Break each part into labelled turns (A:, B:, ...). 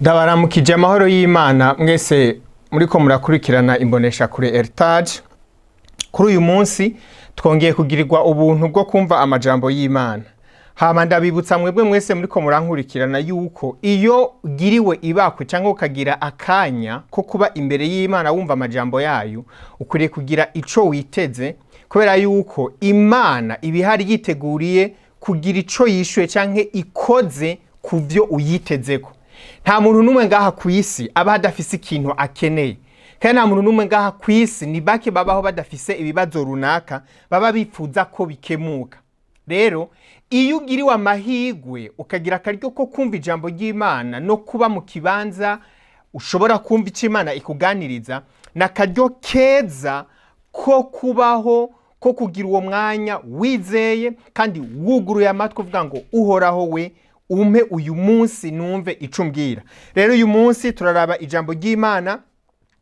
A: Ndabaramukije amahoro y'Imana mwese muriko murakurikirana imbonesha kure Heritage. Kuri uyu munsi twongeye kugirirwa ubuntu bwo kumva amajambo y'Imana. Hama ndabibutsa mwebwe mwese muriko murankurikirana yuko iyo ugiriwe ibakwe cyangwa ukagira akanya ko kuba imbere y'Imana wumva amajambo yayo, ukwiriye kugira ico witeze, kubera yuko Imana ibihari yiteguriye kugira ico yishuye canke ikoze ku vyo uyitezeko. Nta muntu n'umwe ngaha ku isi aba adafise ikintu akeneye, kandi nta muntu n'umwe ngaha ku isi, ni bake babaho badafise ibibazo runaka baba bifuza ko bikemuka. Rero iyo ugiriwe amahigwe ukagira akaryo ko kumva ijambo ry'Imana no kuba mu kibanza ushobora kumva icyo Imana ikuganiriza, ni akaryo keza ko kubaho, ko kugira uwo mwanya wizeye kandi wuguruye amatwi, uvuga ngo: "Uhoraho we, umpe uyu munsi numve ico umbwira." Rero uyu munsi turaraba ijambo ry'Imana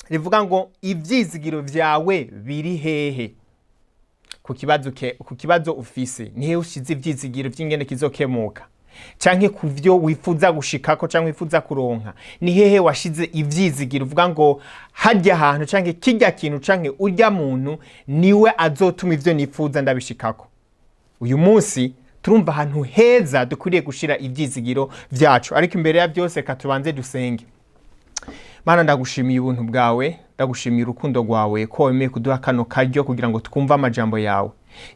A: rivuga ngo: "Ivyizigiro vyawe biri hehe?" Ku kibazo ufise, nihe ushize ivyizigiro vy'ingene kizokemuka? Canke ku vyo wifuza gushikako canke wifuza kuronka, ni hehe washize ivyizigiro uvuga ngo: "Harya hantu canke kirya kintu canke urya muntu niwe azotuma ivyo nifuza ndabishikako"? Uyu munsi turumva ahantu heza dukwiriye gushira ivyizigiro vyacu. Ariko imbere ya byose, reka tubanze dusenge. Mana, ndagushimiye ubuntu bwawe, ndagushimiye urukundo rwawe, ko wemeye kuduha kano karyo kugira ngo twumve amajambo yawe.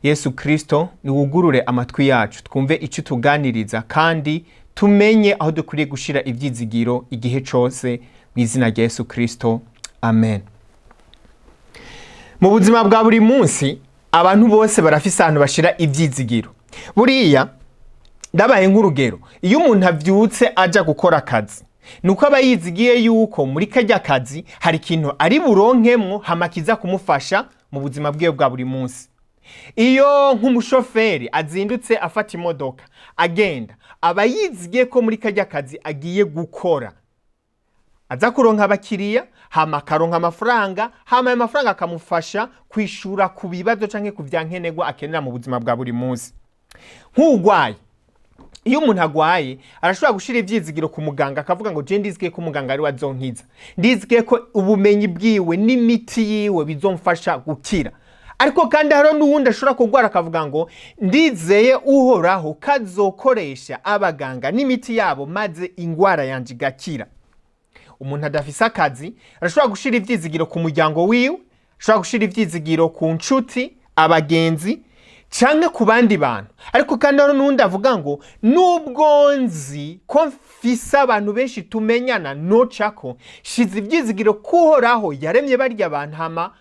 A: Yesu Kristo, niwugurure amatwi yacu twumve icyo utuganiriza kandi tumenye aho dukwiriye gushira ivyizigiro igihe cose. Mu izina rya Yesu Kristo, amen. Mu buzima bwa buri munsi, abantu bose barafise ahantu bashira ivyizigiro. Buriya ndabaye nk'urugero, iyo umuntu avyutse aja gukora akazi, nuko aba yizigiye yuko muri karya kazi hari ikintu ari buronkemwo hama kiza kumufasha mu buzima bwiwe bwa buri munsi. Iyo nk'umushoferi azindutse afata imodoka agenda, aba yizigiye ko muri karya kazi agiye gukora aza kuronka abakiriya, hama akaronka amafaranga, hama ayo mafaranga akamufasha kwishura ku bibazo canke ku vya nkenerwa akenera mu buzima bwa buri munsi. Nk'urwaye, iyo umuntu agwaye arashobora gushira ivyizigiro ku muganga, akavuga ngo: "Je ndizigiye ko umuganga ari we azonkiza, ndizigiye ko ubumenyi bwiwe n'imiti yiwe bizomfasha gukira." Ariko kandi hariho n'uwundi ashobora kurwara akavuga ngo: "Ndizeye Uhoraho kazokoresha abaganga n'imiti yabo maze ingwara yanje igakira." Umuntu adafise akazi arashobora gushira ivyizigiro ku muryango wiwe, ashobora gushira ivyizigiro ku nshuti, abagenzi canke ku bandi bantu. Ariko kandi hariho n'uwundi avuga ngo: "Nubwo nzi ko mfise abantu benshi tumenyana nocako, shize ivyizigiro kuhoraho yaremye barya bantu, hama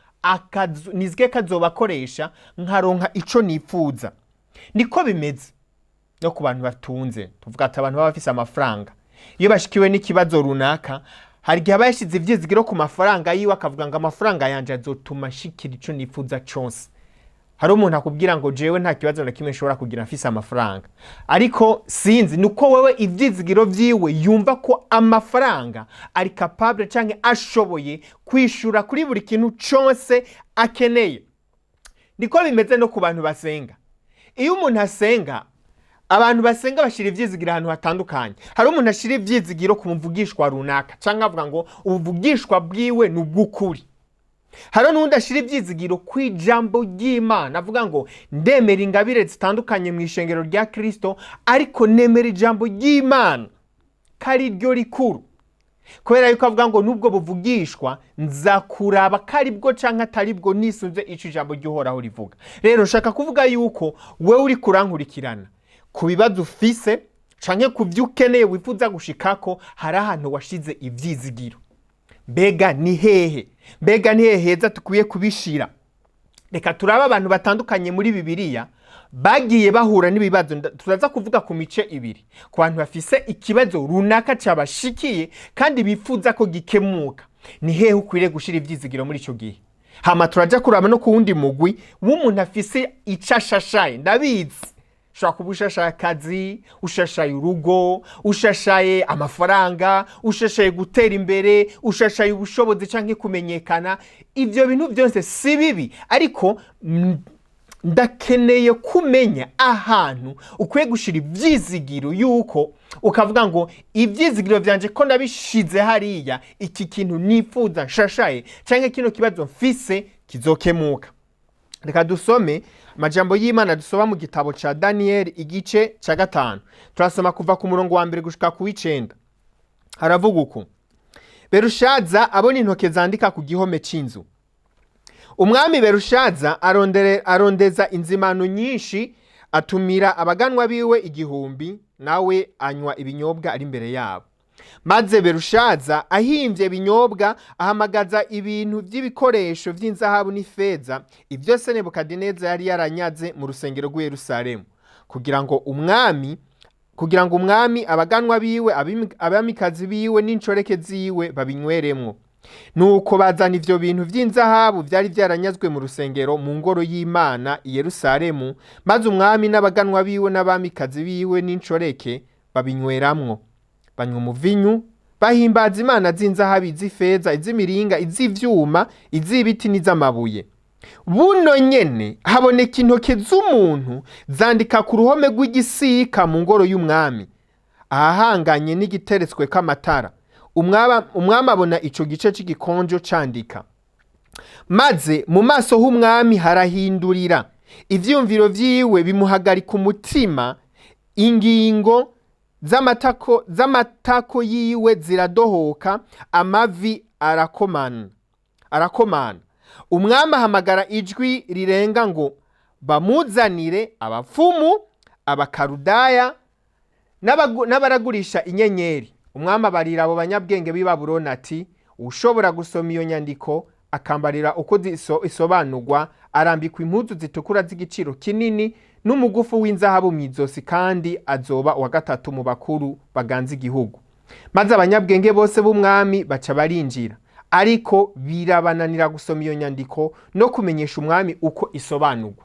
A: nizige kazobakoresha nkaronka ico nipfuza." Niko bimeze no ku bantu batunze. Tuvuga ati abantu baba bafise amafaranga, iyo bashikiwe n'ikibazo runaka, hari igihe aba yashize ivyizigiro ku mafaranga yiwe, akavuga ngo: "Amafaranga yanje azotuma nshikira ico nifuza cose." Hari umuntu akubwira ngo: "Jewe nta kibazo na kimwe nshobora kugira mfise amafaranga." Ariko sinzi nuko wewe ivyizigiro vyiwe yumva ko amafaranga ari capable canke ashoboye kwishura kuri buri kintu cose akeneye. Niko bimeze no ku bantu basenga. Iyo umuntu asenga, abantu basenga bashira ivyizigiro ahantu hatandukanye. Hari umuntu ashira ivyizigiro ku muvugishwa runaka, canke avuga ngo ubuvugishwa bwiwe ni ubw'ukuri. Hari n'uwundi ashira ivyizigiro ku ijambo ry'Imana, avuga ngo: "Ndemera ingabire zitandukanye mu ishengero rya Kristo, ariko nemera ijambo ry'Imana ko ari ryo rikuru," kubera yuko avuga ngo: "Nubwo buvugishwa nza kuraba ko ari bwo canke atari bwo nisunze ico ijambo ry'Uhoraho rivuga." Rero nshaka kuvuga yuko wewe uri kurankurikirana, ku bibazo ufise canke ku vyo ukeneye wifuza gushikako, hari ahantu washize ivyizigiro. Mbega ni hehe? Mbega ni hehe heza dukwiye kubishira? Reka turabe abantu batandukanye muri Bibiliya bagiye bahura n'ibibazo. Turaza kuvuga ku mice ibiri: ku bantu bafise ikibazo runaka cabashikiye kandi bifuza ko gikemuka, ni hehe ukwiriye gushira ivyizigiro muri ico gihe? Hama turaja kuraba no ku wundi mugwi w'umuntu afise ico ashashaye. Ndabizi, ushobora kuba ushashaye akazi, ushashaye urugo, ushashaye amafaranga, ushashaye gutera imbere, ushashaye ubushobozi canke kumenyekana. Ivyo bintu byose si bibi, ariko Ndakeneye kumenya ahantu ukwiye gushira ivyizigiro, yuko ukavuga ngo ivyizigiro vyanje ko nabishize hariya, iki kintu nifuza nshashaye canke kino kibazo mfise kizokemuka. Reka dusome amajambo y'Imana dusoma mu gitabo ca Daniyeli, igice ca 5. Turasoma kuva ku murongo wa 1 gushika ku w'9. Haravuga uku: Berushaza abona intoke zandika ku gihome c'inzu. Umwami Berushaza arondeza inzimano nyinshi, atumira abaganwa biwe 1000, nawe anywa ibinyobwa ari imbere yabo. Maze Berushaza ahimvye ibinyobwa, ahamagaza ibintu vy'ibikoresho vy'inzahabu n'ifeza, ivyo se Nebukadineza yari yaranyaze mu rusengero rw'i Yerusalemu, kugira ngo umwami, abaganwa biwe, abamikazi biwe n'inshoreke ziwe babinyweremwo. Nuko bazana ivyo bintu vy'inzahabu vyari vyaranyazwe mu rusengero, mu ngoro y'Imana i Yerusalemu, maze umwami n'abaganwa biwe n'abamikazi biwe n'inshoreke babinyweramwo. Banywa umuvinyu, bahimbaza imana z'inzahabu, iz'ifeza, iz'imiringa, iz'ivyuma, iz'ibiti n'iz'amabuye. Buno nyene haboneka intoke z'umuntu zandika ku ruhome rw'igisika mu ngoro y'umwami, ahahanganye n'igiteretsweko amatara. Umwami abona ico gice c'igikonjo candika, maze mu maso h'umwami harahindurira, ivyiyumviro vyiwe bimuhagarika umutima, ingingo z'amatako yiwe ziradohoka, amavi arakomana, arakomana. Umwami ahamagara ijwi rirenga ngo bamuzanire abapfumu, Abakarudaya n'abaragurisha inyenyeri. Umwami abarira abo banyabwenge b'i Babuloni ati: "Ushobora gusoma iyo nyandiko akambarira uko isobanurwa, arambikwa impuzu zitukura z'igiciro kinini n'umugufu w'inzahabu mu izosi, kandi azoba uwa gatatu mu bakuru baganza igihugu." Maze abanyabwenge bose b'umwami baca barinjira, ariko birabananira gusoma iyo nyandiko no kumenyesha umwami uko isobanurwa.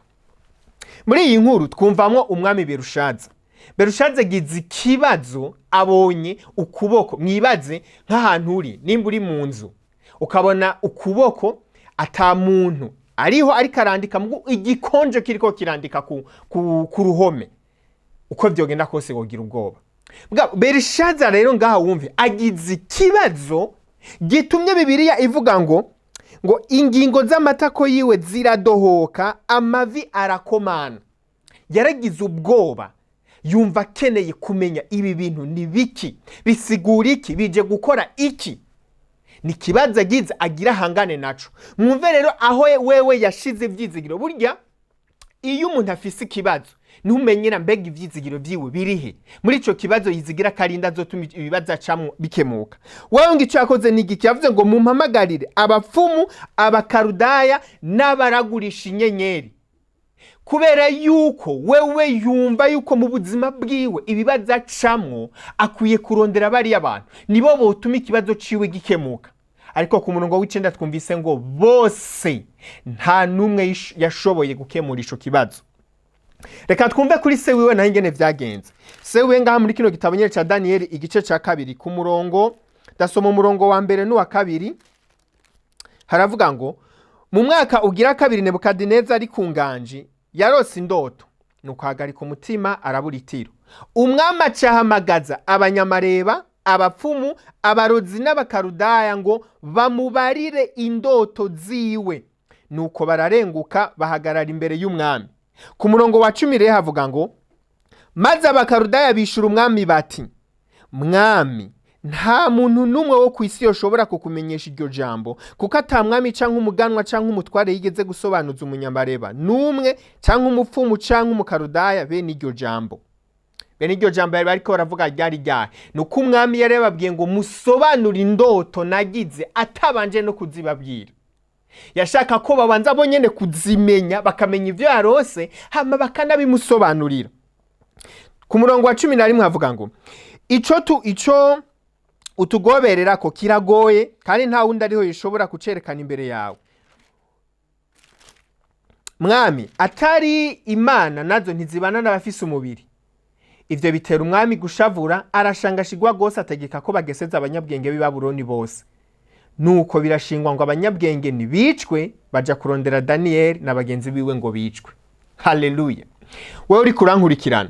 A: Muri iyi nkuru twumvamwo umwami Berushaza. Berushaza agize ikibazo, abonye ukuboko. Mwibaze nk'ahantu uri, nimba uri mu nzu, ukabona ukuboko, ata muntu ariho ariko arandika, mugu igikonjo kiriko kirandika ku ruhome, uko vyogenda kose wogira ubwoba. Berishaza rero ngaha wumve agize ikibazo gitumye Bibiliya ivuga ngo ingingo z'amatako yiwe ziradohoka, amavi arakomana. Yaragize ubwoba, yumva akeneye kumenya ibi bintu ni biki, bisigura iki, bije gukora iki. Ni ikibazo agize agira ahangane naco. Mwumve rero aho wewe yashize ivyizigiro. Burya iyo umuntu afise ikibazo, ntumenyera mbega ivyizigiro vyiwe birihe muri ico kibazo, yizigira karinda azotuma ibibazo acamwo bikemuka. Wewe ngo ico yakoze ni igiki? Yavuze ngo mumpamagarire abapfumu, Abakarudaya n'abaragurisha inyenyeri, kubera yuko wewe yumva yuko mu buzima bwiwe ibibazo acamwo akwiye kurondera bariya bantu, nibo botuma ikibazo ciwe gikemuka. Ariko ku murongo w'9 twumvise ngo bose nta n'umwe yashoboye gukemura ico kibazo. Reka twumve kuri se wiwe naho ingene vyagenze. Se wiwe ngaha muri kino gitabo nyene ca Daniyeli, igice ca 2, ku murongo, ndasoma umurongo wa 1 n'uwa 2, haravuga ngo: "Mu mwaka ugira kabiri Nebukadineza ari ku nganji, yarose indoto, nuko ahagarika umutima, arabura itiro. Umwami acahamagaza abanyamareba, abapfumu, abarozi n'Abakarudaya ngo bamubarire indoto ziwe. Nuko bararenguka, bahagarara imbere y'umwami." Ku murongo wa 10 rero havuga ngo: "Maze Abakarudaya bishura umwami bati: 'Mwami, nta muntu n'umwe wo ku isi yoshobora kukumenyesha iryo jambo, kuko ata mwami canke umuganwa canke umutware yigeze gusobanuza umunyamareba n'umwe canke umupfumu canke Umukarudaya bene iryo jambo.'" Bene iryo jambo bari bariko baravuga ryari ryahe? Ni uko umwami yari yababwiye ngo musobanure indoto nagize, atabanje no kuzibabwira. Yashaka ko babanza bo nyene kuzimenya, bakamenya ivyo yarose, hama bakanabimusobanurira. Ku murongo wa 11 havuga ngo: Ico utugobererako kiragoye, kandi nta wundi ariho yishobora kucerekana imbere yawe, mwami, atari imana, nazo ntizibana n'abafise umubiri.' Ivyo bitera umwami gushavura, arashangashigwa rwose, ategeka ko bageseza abanyabwenge b'i Babuloni bose. Nuko birashingwa ngo abanyabwenge ntibicwe, baja kurondera Daniyeli na bagenzi biwe ngo bicwe. Haleluya! Wewe uri kurankurikirana,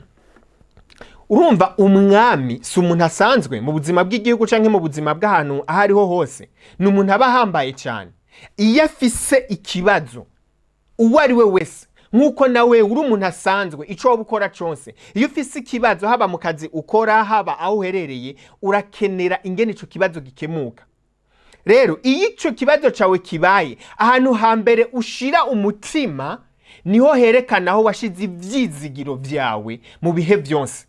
A: urumva umwami si umuntu asanzwe mu buzima bw'igihugu canke mu buzima bw'ahantu aho ariho hose. Ni umuntu aba ahambaye cyane. Iyo afise ikibazo, uwo ari we wese, nk'uko nawe uri umuntu asanzwe, icyo waba ukora cyose, iyo ufise ikibazo, haba mu kazi ukora, haba aho uherereye, urakenera ingene ico kibazo gikemuka. Rero iyo ico kibazo cawe kibaye, ahantu hambere ushira umutima niho herekana aho washize ivyizigiro vyawe mu bihe byose.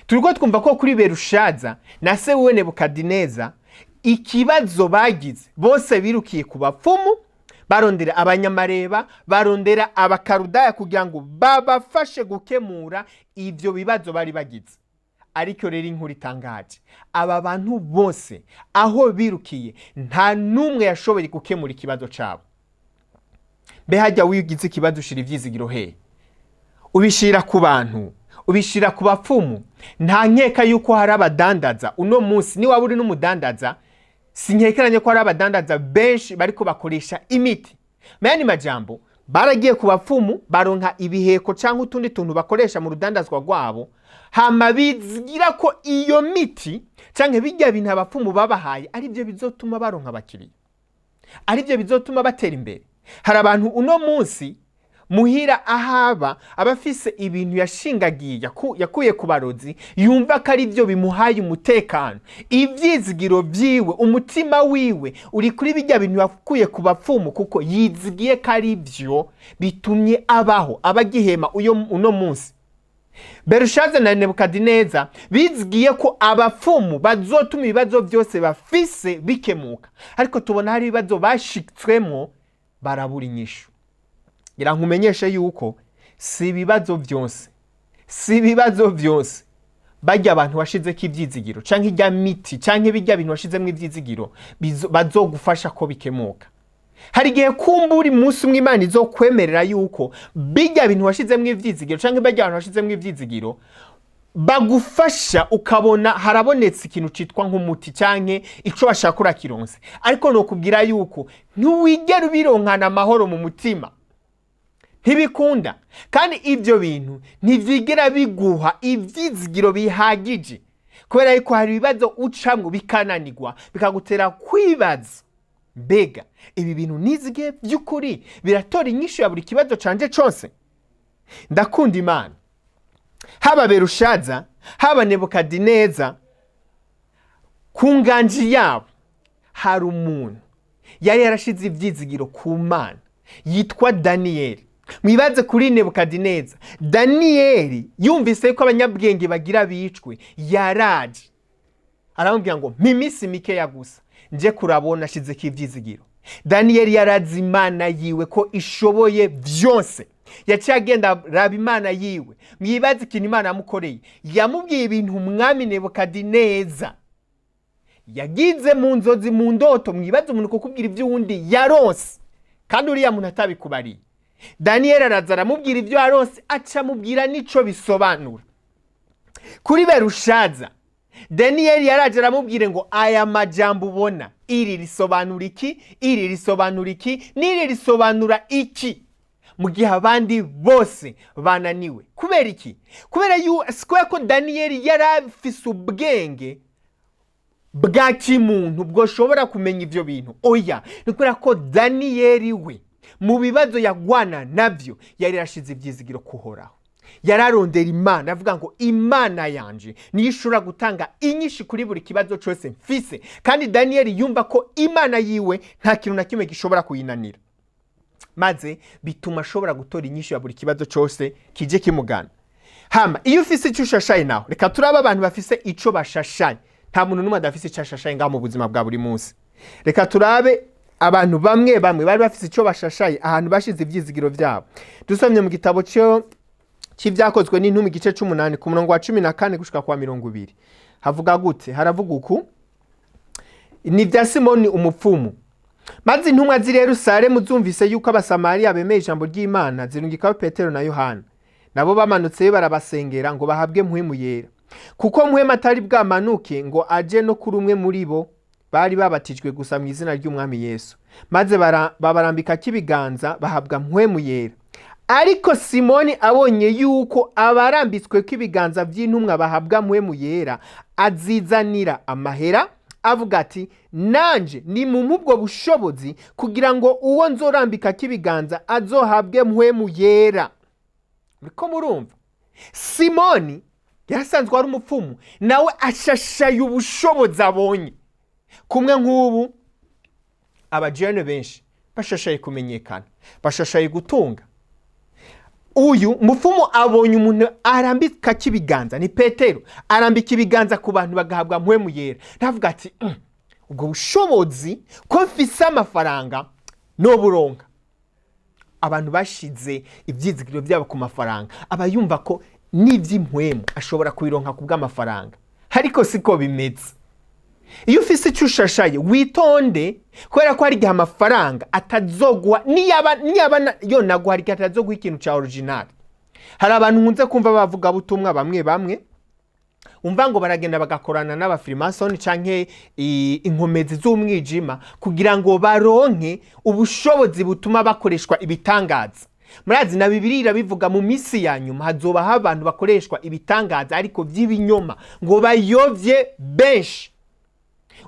A: Turiko twumva ko kuri Berushaza na se wiwe Nebukadineza, ikibazo bagize, bose birukiye ku bapfumu, barondera abanyamareba, barondera Abakarudaya kugira ngo babafashe gukemura ivyo bibazo bari bagize. Ariko rero inkuru itangaje, aba bantu bose aho birukiye, nta n'umwe yashoboye gukemura ikibazo cabo. Mbe hajya wigize ikibazo ushira ivyizigiro hehe? Ubishira ku bantu, ubishira ku bapfumu? Nta nkeka yuko hari abadandaza uno munsi, niwaba uri n'umudandaza, sinkekeranye ko hari abadandaza benshi bariko bakoresha imiti. Mayandi majambo, baragiye ku bapfumu, baronka ibiheko cyangwa utundi tuntu bakoresha mu rudandazwa rwabo, hama bizigira ko iyo miti canke bijya bintu abapfumu babahaye ari byo bizotuma baronka abakiriya, ari byo bizotuma batera imbere. Hari abantu uno munsi muhira ahaba abafise ibintu yashingagiye, yakuye ku barozi, yumva ko ari byo bimuhaye umutekano. Ivyizigiro vyiwe, umutima wiwe uri kuri bijya bintu yakuye ku bapfumu, kuko yizigiye ko ari byo bitumye abaho, aba agihema uyo uno munsi. Berushaza na Nebukadineza bizigiye ko abapfumu bazotuma ibibazo byose bafise bikemuka, ariko tubona hari ibibazo bashitswemwo barabura inyishu. Ngira nkumenyeshe yuko si ibibazo byose, si ibibazo byose bajya abantu washizeko ivyizigiro, canke ijya miti, canke bijya bintu washizemwo ivyizigiro bazogufasha ko bikemuka. Hari igihe kumbura umunsi umwe Imana izokwemerera yuko bijya bintu washizemwo ivyizigiro, canke bijya abantu washizemwo ivyizigiro bagufasha, ukabona harabonetse ikintu citwa nk'umuti canke ico washaka urakironse. Ariko nokubwira yuko ntiwigera ubironkana amahoro mu mutima, ntibikunda. Kandi ibyo bintu ntivyigera biguha ivyizigiro bihagije, kubera yuko hari ibibazo ucamwo bikananirwa, bikagutera kwibaza: mbega ibi bintu nizigiye by'ukuri biratora inyishu ya buri kibazo canje cose? Ndakunda Imana. Haba Berushaza, haba Nebukadineza, ku nganji yabo hari umuntu yari yarashize ivyizigiro ku Mana yitwa Daniyeli. Mwibaze kuri Nebukadineza, Daniyeli yumvise ko abanyabwenge bagira bicwe, yaraje aramubwira ngo: mpa iminsi mikeya gusa nje kurabona ashizeko ivyizigiro. Daniyeli yarazi Imana yiwe ko ishoboye vyose. Yaciye agenda raba Imana yiwe. Mwibaze ikintu Imana yamukoreye: yamubwiye ibintu umwami Nebukadineza yagize mu nzozi, mu ndoto. Mwibaze umuntu kukubwira iby'uwundi yarose kandi uriya muntu atabikubariye. Daniyeli araza aramubwira ibyo yarose, aca amubwira n'ico bisobanura. Kuri Berushaza, Daniyeli yaraje aramubwira ngo: aya majambo ubona, iri risobanura iki, iri risobanura iki, n'iri risobanura iki, mu gihe abandi bose bananiwe. Kubera iki? Kubera kubera ko Daniyeli yari afise ubwenge bwa kimuntu bwoshobora kumenya ivyo bintu? Oya, ni kubera ko Daniyeli we mu bibazo yagwana navyo yari yarashize ivyizigiro kuhoraho, yararondera Imana, avuga ngo: Imana yanje niyo ishobora gutanga inyinshi kuri buri kibazo cyose mfise. Kandi Daniyeli yumva ko Imana yiwe nta kintu na kimwe gishobora kuyinanira, maze bituma ashobora gutora inyishu ya buri kibazo cyose kije kimugana. Hama iyo ufise icyo ushashaye naho, reka turabe abantu bafise ico bashashaye. Nta muntu n'umwe adafise icyo ashashaye ngaho mu buzima bwa buri munsi. Reka turabe abantu bamwe bamwe bari bafise icyo bashashaye, ahantu bashize ivyizigiro vyabo. Dusomye mu gitabo cyo c'Ivyakozwe n'Intumwa, igice c'umunani, ku murongo wa 14 gushika kwa 20, havuga gute? Haravuga uku: ni ibya Simoni umupfumu. Maze intumwa z'i Yerusalemu zumvise yuko Abasamariya bemeye ijambo ry'Imana, zirungikaho Petero na Yohana. Nabo bamanutseyo barabasengera ngo bahabwe Mpwemu Yera, kuko Mpwemu atari bwamanuke ngo aje no kuri umwe muri bo, bari babatijwe gusa mu izina ry'Umwami Yesu. Maze babarambikako ibiganza, bahabwa Mpwemu Yera. Ariko Simoni abonye yuko abarambitswe ko ibiganza by'intumwa bahabwa Mpwemu Yera, azizanira amahera, avuga ati: "Nanje ni mu ubwo bushobozi, kugira ngo uwo nzorambikako ibiganza azohabwe Mpwemu Yera." Muriko murumva, Simoni yarasanzwe ari umupfumu, nawe ashashaye ubushobozi abonye. Kumwe nk'ubu abajene benshi bashashaye kumenyekana, bashashaye gutunga. Uyu mupfumu abonye umuntu arambika ibiganza, ni Petero, arambika ibiganza ku bantu bagahabwa Mpwemu Yera, ndavuga ati: Ubwo bushobozi ko mfise amafaranga noburonka." Abantu bashize ibyizigiro byabo ku mafaranga, aba yumva ko n'iby'impwemu ashobora kubironka ku bw'amafaranga, ariko siko bimeze. Iyo ufise icyo ushashaye, witonde, kubera ko hari igihe amafaranga atazoguha, niyaba yonaguha, hari igihe atazoguha ikintu cya original. Hari abantu nkunze kumva bavuga butumwa bamwe bamwe, umva ngo baragenda bagakorana n'abafirimasoni canke inkomezi z'umwijima kugira ngo baronke ubushobozi butuma bakoreshwa ibitangaza. Murazi na Bibiliya irabivuga, mu minsi ya nyuma hazobaho abantu bakoreshwa ibitangaza ariko by'ibinyoma, ngo bayovye benshi.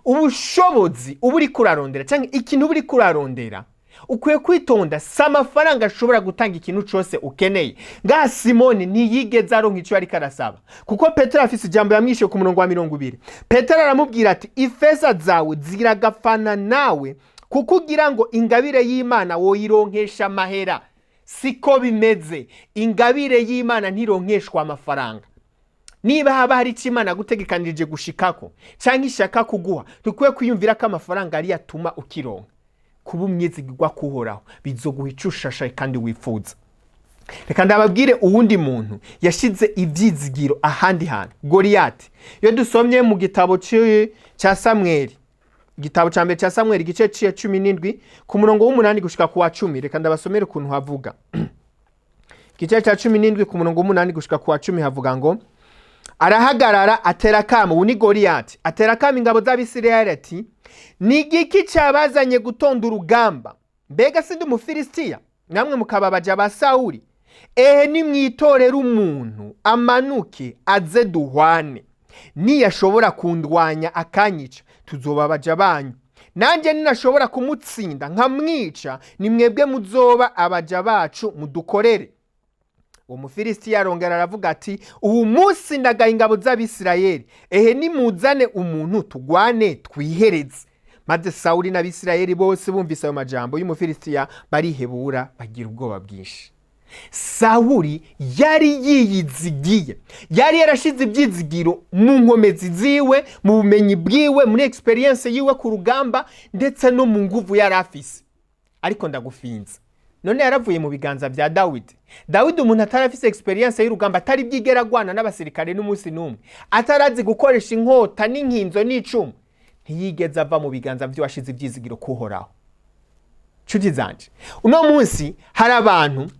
A: Ubushobozi uba uriko urarondera cyangwa ikintu uba uriko urarondera, ukwiye kwitonda. Si amafaranga ashobora gutanga ikintu cyose ukeneye. Ngaha Simoni ntiyigeze aronka icyo ariko arasaba, kuko Petero afise ijambo yamwishe ku murongo wa 20. Petero aramubwira ati: "Ifeza zawe ziragapfana nawe, kuko ugira ngo ingabire y'Imana woyironkesha amahera." Siko bimeze. Ingabire y'Imana ntironkeshwa amafaranga. Niba haba hari icyo Imana gutegekanirije gushikako cyangwa ishaka kuguha, ntukwiye kwiyumvira ko amafaranga ariyo atuma ukironka. Kuba umwizigirwa kuhoraho bizoguha icyo ushashaye kandi wifuza. Reka ndababwire uwundi muntu yashize ibyizigiro ahandi hantu, Goriyati. Iyo dusomye mu gitabo cya Samweli, igitabo cya mbere cya Samweli, igice cya 17 ku murongo w'8 gushika ku wa 10, reka ndabasomere ukuntu havuga. Igice cya 17 ku murongo w'8 gushika ku wa 10 havuga ngo: "Arahagarara, atera akamo." Ubu ni Goriyati. "Atera akamo ingabo z'Abisirayeli ati: 'Ni igiki cyabazanye gutonda urugamba? Mbega sindi Umufilisitiya, namwe mukaba abaja ba Sawuli? Ehe, nimwitorere umuntu amanuke aze duhwane. Niyashobora kundwanya akanyica, tuzoba abaja banyu. Nanjye ninashobora kumutsinda nkamwica, ni mwebwe muzoba abaja bacu mudukorere.' Uwo Mufilisitiya arongera aravuga ati: 'Uwu munsi ndagaye ingabo z'Abisirayeli. Ehe, nimuzane umuntu tugwane twihereze.' Maze Sawuli n'Abisirayeli bose bumvise ayo majambo y'Umufilisitiya, barihebura, bagira ubwoba bwinshi." Sawuli yari yiyizigiye, yari yarashize ibyizigiro mu nkomezi ziwe, mu bumenyi bwiwe, muri expérience yiwe ku rugamba, ndetse no mu nguvu yari afise. Ariko ndagufinze, none yaravuye mu biganza bya Dawidi. Dawidi, umuntu atarafise expérience y'urugamba, atari bwigera agwana n'abasirikare n'umunsi n'umwe, atarazi gukoresha inkota n'inkinzo n'icumu, ntiyigeze ava mu biganza by'uwashize ibyizigiro kuhoraho. Nshuti zanje, uno munsi hari abantu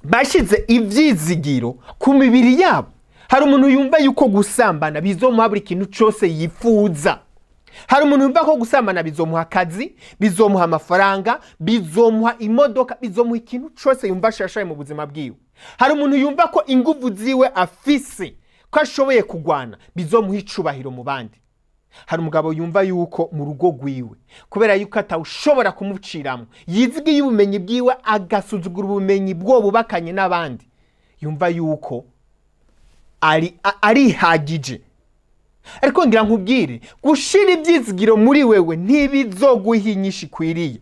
A: bashize ibyizigiro ku mibiri yabo. Hari umuntu yumva yuko gusambana bizomuha buri kintu cyose yifuza. Hari umuntu yumva ko gusambana bizomuha akazi, bizomuha amafaranga, bizomuha imodoka, bizomuha ikintu cyose yumva ashashaye mu buzima bwiwe. Hari umuntu yumva ko inguvu ziwe afise, ko ashoboye kugwana, bizomuha icubahiro mu bandi. Hari umugabo yumva yuko mu rugo rwiwe, kubera yuko atawushobora kumuciramo, yizigiye ubumenyi bwiwe, agasuzugura ubumenyi bwo bubakanye n'abandi, yumva yuko arihagije. Ariko ngira nkubwire, gushira ibyizigiro muri wewe ntibizoguha inyishu ikwiriye.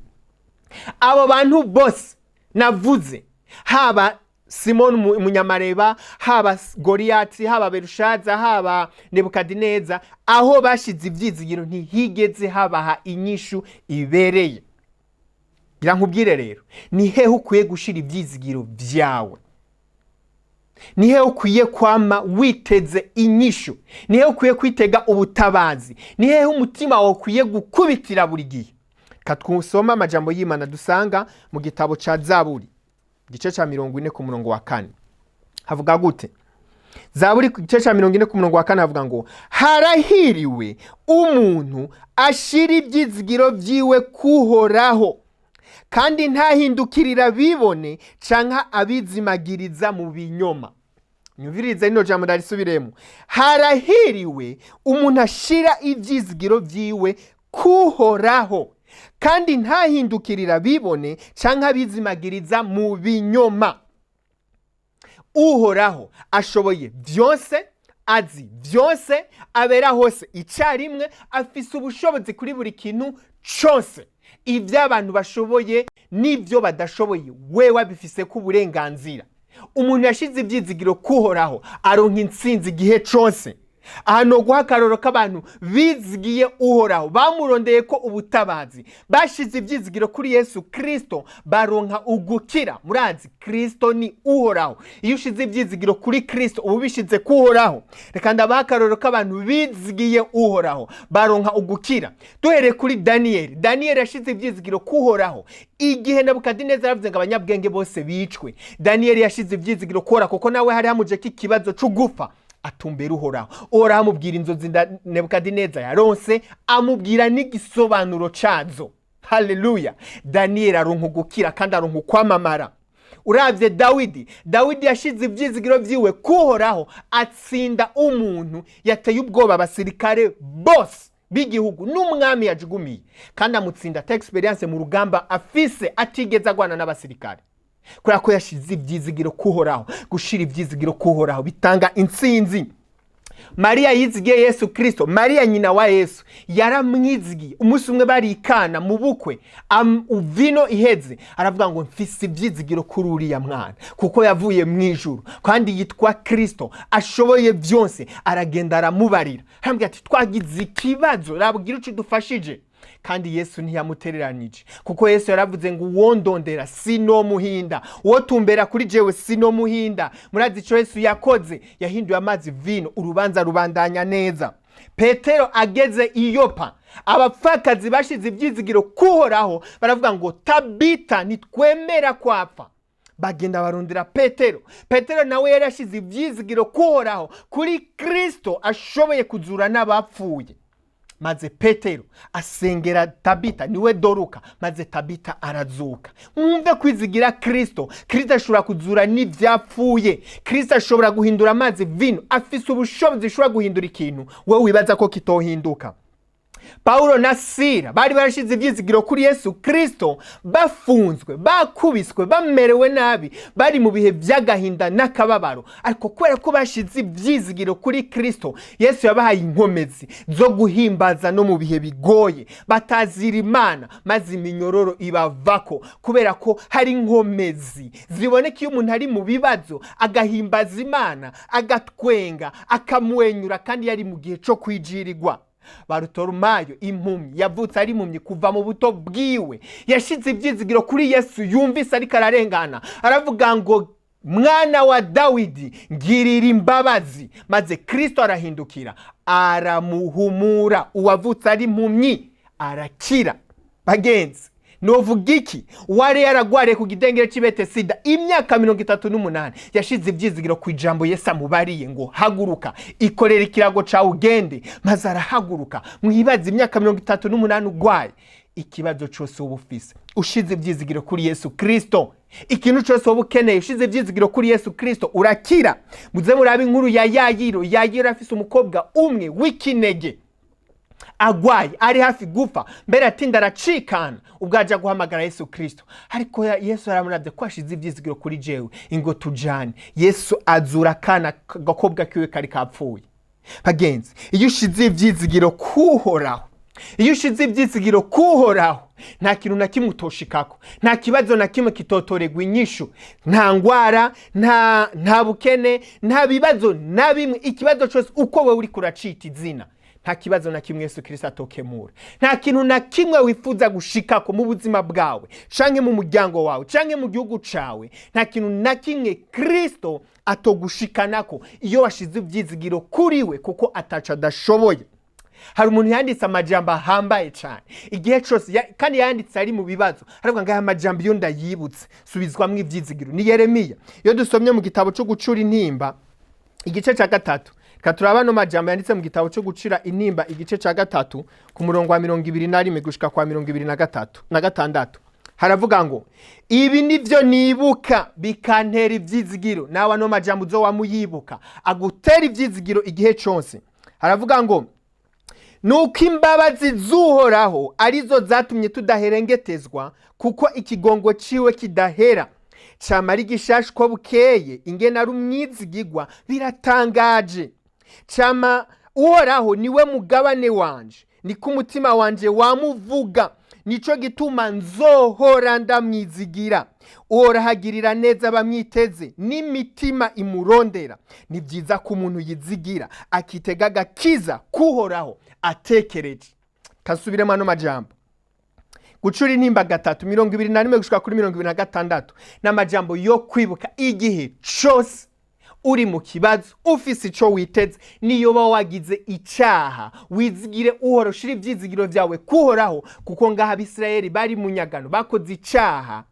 A: Abo bantu bose navuze, haba Simoni umunyamareba, haba Goriyati, haba Berushaza, haba Nebukadineza, aho bashize ibyizigiro ntihigeze habaha inyishu ibereye. Ngira nkubwire rero, ni hehe ukwiye gushira ibyizigiro byawe? Ni hehe ukwiye kwama witeze inyishu? Ni hehe ukwiye kwitega ubutabazi? Ni hehe umutima wawe ukwiye gukubitira buri gihe? Katwusoma amajambo y'Imana dusanga mu gitabo ca Zaburi, igice ca 40 ku murongo wa 4. Havuga gute? Zaburi ku gice ca 40 ku murongo wa 4 havuga ngo: "Harahiriwe umuntu ashira ibyizigiro vyiwe kuhoraho, Kandi ntahindukirira bibone canke abizimagiriza mu binyoma. Nyumvirize rino jambo, ndarisubiremo. Harahiriwe umuntu ashira ivyizigiro vyiwe kuhoraho, kandi ntahindukirira bibone canke abizimagiriza mu binyoma. Uhoraho ashoboye byose, azi byose, abera hose icyarimwe, afise ubushobozi kuri buri kintu cyose. Ibyo abantu bashoboye n'ibyo badashoboye, we abifise ko uburenganzira. Umuntu yashize ibyizigiro kuhoraho aronka intsinzi igihe cyose. Aha ni uguha akarorero k'abantu bizigiye Uhoraho, bamurondeye ko ubutabazi, bashize ibyizigiro kuri Yesu Kirisito, baronka ugukira. Murazi, Kirisito ni Uhoraho. Iyo ushize ibyizigiro kuri Kirisito, uba ubishize kuhoraho. Reka ndabaha akarorero k'abantu bizigiye Uhoraho baronka ugukira. Duhereye kuri Daniyeli. Daniyeli yashize ibyizigiro kuhoraho igihe Nebukadineza yaravuze ngo abanyabwenge bose bicwe. Daniyeli yashize ibyizigiro kuhoraho, kuko nawe hari hamujeko ikibazo c'ugufa. Atumbera Uhoraho. Uhoraho amubwira inzozi Nebukadineza yaronse, amubwira n'igisobanuro cazo. Haleluya! Daniyeli aronka ugukira kandi aronka ukwamamara. Uravye Dawidi, Dawidi yashize ivyizigiro vyiwe kuhoraho, atsinda umuntu yateye ubwoba abasirikare bose b'igihugu n'umwami yajugumiye, kandi amutsinda ata expérience mu rugamba afise, atigeze agwana n'abasirikare, kubera ko yashize ibyizigiro kuhoraho. Gushira ibyizigiro kuhoraho bitanga intsinzi. Mariya yizigiye Yesu Kirisito. Mariya nyina wa Yesu yaramwizigiye. Umunsi umwe barikana mu bukwe, vino iheze, aravuga ngo: "Mfise ibyizigiro kuri uriya mwana, kuko yavuye mu ijuru kandi yitwa Kirisito, ashoboye byose." Aragenda aramubarira, arambwira ati: "Twagize ikibazo, rabwira icyo udufashije." Kandi Yesu ntiyamutereranije, kuko Yesu yaravuze ngo: "Uwondondera sinomuhinda, uwo tumbera kuri jewe sinomuhinda." Murazi icyo Yesu yakoze? Yahinduye amazi vino, urubanza rubandanya neza. Petero ageze i Yopa, abapfakazi bashize ibyizigiro kuhoraho, baravuga ngo: "Tabita, ntitwemera kwapfa." Bagenda barondera Petero. Petero nawe yari yashize ibyizigiro kuhoraho, kuri Kristo ashoboye kuzura n'abapfuye. Maze Petero asengera Tabita, niwe Doruka, maze Tabita arazuka. Mwumve kwizigira Kristo. Kristo ashobora kuzura n'ibyapfuye. Kristo ashobora guhindura amazi vino. Afise ubushobozi ashobora guhindura ikintu wowe wibaza ko kitohinduka. Paulo na Sila bari barashize ibyizigiro kuri Yesu Kristo, bafunzwe, bakubiswe, bamerewe nabi, bari mu bihe by'agahinda n'akababaro, ariko kubera ko bashize ibyizigiro kuri Kristo, Yesu yabahaye inkomezi zo guhimbaza no mu bihe bigoye, batazira Imana, maze iminyororo ibavako, kubera ko hari inkomezi ziboneka iyo umuntu ari mu bibazo, agahimbaza Imana, agatwenga, akamwenyura, kandi yari mu gihe cyo kwijirirwa. Barutoromayo, impumyi yavutse ari impumyi kuva mu buto bwiwe, yashize ibyizigiro kuri Yesu yumvise ariko ararengana, aravuga ngo: "Mwana wa Dawidi, ngirira imbabazi." Maze Kristo arahindukira, aramuhumura. Uwavutse ari impumyi arakira. Bagenzi, novuga iki? Uwari yaragwariye ku gidengere cy'i Betesida imyaka 38 yashize ibyizigiro ku ijambo Yesu amubariye ngo: "Haguruka, ikorera ikirago cawe, ugende." Maze arahaguruka. Mwibaze imyaka 38 ugwaye. Ikibazo cyose uba ufise, ushize ibyizigiro kuri Yesu Kristo, ikintu cyose woba ukeneye, ushize ibyizigiro kuri Yesu Kristo, urakira. Muze murabe inkuru ya Yayiro. Yayiro afise umukobwa umwe w'ikinege, agwaye, ari hafi gupfa, mbere atinda aracikana ubwo aja guhamagara Yesu Kristo. Ariko Yesu aramuravye ko ashize ivyizigiro kuri jewe, ingo tujane. Yesu azura akana gakobwa kiwe kari kapfuye. Bagenzi, iyo ushize ivyizigiro kuhoraho, iyo ushize ivyizigiro kuhoraho, nta kintu na kimwe utoshikako, nta kibazo na kimwe kitotoregwa inyishu, nta ngwara, nta bukene, nta bibazo na bimwe. Ikibazo cyose uko wewe uriko uracita izina, nta kibazo na kimwe Yesu Kristo atokemura. Nta kintu na kimwe wifuza gushikako mu buzima bwawe, canke mu muryango wawe, canke mu gihugu cawe, nta kintu na kimwe Kristo atogushikanako iyo washize ivyizigiro kuri we, kuko ataco adashoboye. Hari umuntu yanditse amajambo ahambaye cyane igihe cyose kandi yanditse ari mu bibazo, aravuga ngo: "Aya majambo iyo ndayibutse subizwamwo ivyizigiro." Ni Yeremiya. Iyo dusomye mu gitabo cyo gucura intimba igice cya 3, reka turaba ano majambo yanditse mu gitabo cyo gucira intimba igice cya 3, ku murongo wa 21 gushika kwa 23 na 6. Haravuga ngo: "Ibi nivyo nibuka bikantera ivyizigiro." Nawe ano majambo uzowamuyibuka, agutera ivyizigiro igihe cose. Haravuga ngo: "Nuko imbabazi z'Uhoraho arizo zatumye tudaherengetezwa, kuko ikigongo ciwe kidahera. Camara igishasha uko bukeye, ingene ari umwizigigwa biratangaje. Cama Uhoraho niwe mugabane wanje, niko umutima wanje wamuvuga, nico gituma nzohora ndamwizigira. Uhoraho agirira neza abamwiteze n'imitima imurondera. Ni byiza ko umuntu yizigira, akitega agakiza k'Uhoraho atekereje." Kasubiremo ano majambo. Gucura Intimba 3, 21 gushika kuri 26, n'amajambo yo kwibuka igihe cose uri mu kibazo, ufise ico witeze. Niyo uba wagize icaha, wizigire Uhoraho, ushire ivyizigiro vyawe kuhoraho, kuko ngaha Abisirayeli bari mu nyagano, bakoze icaha,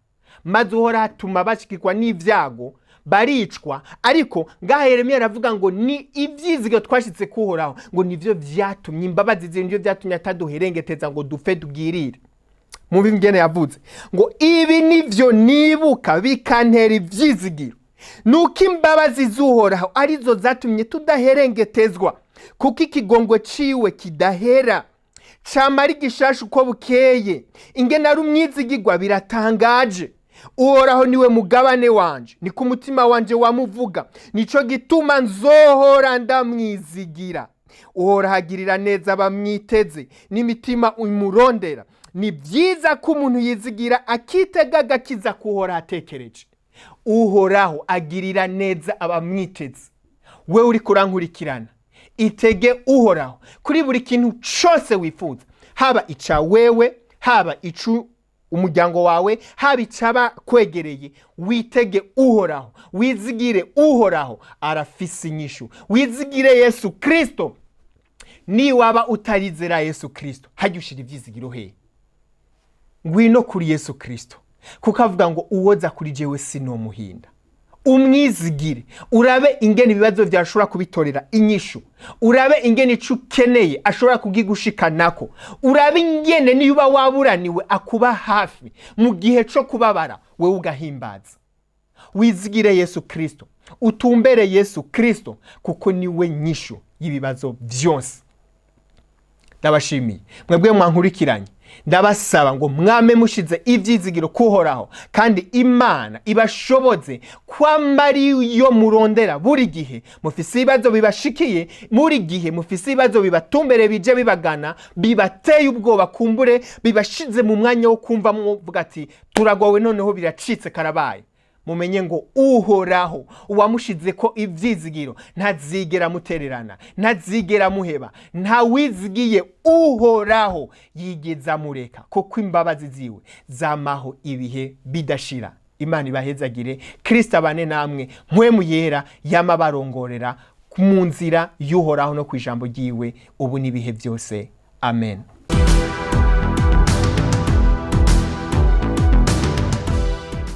A: maze Uhoraho atuma bashikirwa n'ivyago, baricwa. Ariko ngaha Yeremiya aravuga ngo ni ivyizigiro twashitse kuhoraho, ngo nivyo vyatumye imbabazi ziwe, nivyo vyatumye ataduherengeteza ngo dupfe tugirire. Mumve ingene yavuze ngo: "Ibi nivyo nibuka bikantera ivyizigiro, nuko imbabazi z'Uhoraho arizo zatumye tudaherengetezwa, kuko ikigongo ciwe kidahera. Camara igishasha uko bukeye, ingene ari umwizigigwa biratangaje. Uhoraho niwe mugabane wanje, niko umutima wanje wamuvuga, nico gituma nzohora ndamwizigira. Uhoraho agirira neza abamwiteze n'imitima imurondera. Ni byiza ko umuntu yizigira, akitega agakiza k'Uhoraho atekereje." Uhoraho agirira neza abamwiteze. We uri kurankurikirana, itege Uhoraho kuri buri kintu cyose wifuza, haba ica wewe, haba icu umuryango wawe, haba icaba kwegereye. Witege Uhoraho, wizigire Uhoraho, arafise inyishu. Wizigire Yesu Kirisito. Niwaba utarizera Yesu Kirisito, hajya ushira ivyizigiro hehe? Ngwino kuri Yesu Kirisito, kuko avuga ngo: "Uwoza kuri jewe sinomuhinda." Umwizigire, urabe ingene ibibazo vyawe ashobora kubitorera inyishu, urabe ingene ico ukeneye ashobora kugigushikanako, urabe ingene niyo uba waburaniwe akuba hafi mu gihe co kubabara, wewe ugahimbaza. Wizigire Yesu Kirisito, utumbere Yesu Kirisito, kuko niwe nyishu y'ibibazo vyose. Ndabashimiye mwebwe mwankurikiranye. Ndabasaba ngo mwame mushize ivyizigiro kuhoraho, kandi Imana ibashoboze kwamba ariyo murondera buri gihe mufise ibibazo bibashikiye, buri gihe mufise ibibazo bibatumbere, bije bibagana, bibateye ubwoba, kumbure bibashize mu mwanya wo kumva muvuga ati: "Turagowe, noneho biracitse, karabaye." Mumenye ngo Uhoraho uwamushize ko ivyizigiro ntazigera mutererana, ntazigera muheba. Ntawizigiye Uhoraho yigeza amureka, kuko imbabazi ziwe zamaho ibihe bidashira. Imana ibahezagire, Kristo abane namwe, Mpwemu Yera yama barongorera mu nzira y'Uhoraho no ku ijambo ryiwe, ubu n'ibihe byose. Amen.